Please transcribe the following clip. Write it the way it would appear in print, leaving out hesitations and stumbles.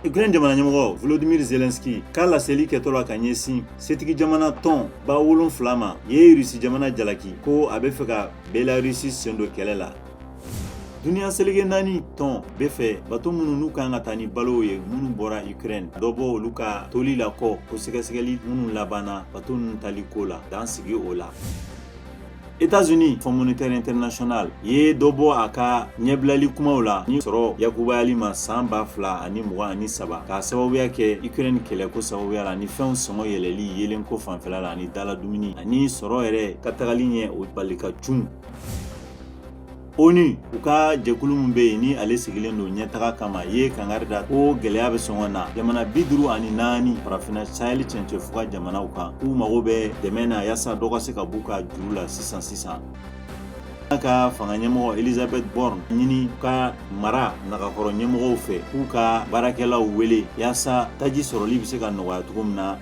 Ukraine jamana ɲɛmɔgɔ Volodymyr Zelensky ka laseli kɛtɔ la ka ɲɛsin setigi jamana tɔn 70 ma, ye Rusi jamana jalaki ko a bɛ fɛ ka Belarus sen don kɛlɛ la. Duniya seleke naani tɔn bɛ fɛ bato minnu n'u kan ka taa ni balow ye minnu bɔra Ukraine, dɔ bɔ olu ka toli la kɔ ko sɛgɛsɛgɛli minnu labanna bato ninnu tali ko la, dan sigi o la. États-Unis, Fonds monétaire international ye dɔ bɔ a ka ɲɛbilali kumaw la ni sɔrɔ yakubayali ma san 2023, k'a sababuya kɛ Ukraine kɛlɛko sababuya la, ni fɛnw sɔngɔ yɛlɛli yeelenko fanfɛla la, ani dala dumuni ani sɔrɔ yɛrɛ ka tagali ɲɛ o bali ka cun. ONU, u ka jɛkulu min bɛ yen ni ale sigilen don ɲɛtaga kama, ye kangari da ko gɛlɛya bɛ sɔngɔ na jamana 54 farafinna Sahel cɛncɛnfuga jamanaw kan, k'u mago bɛ dɛmɛ na yaasa dɔ ka se ka b'u ka juru la sisan sisan. Ka fanga ɲɛmɔgɔ Elizabeth Borne ɲini ka mara nagakɔrɔ ɲɛmɔgɔw fɛ k'u ka baarakɛlaw wele yaasa taji sɔrɔli bɛ se ka nɔgɔya cogo min na.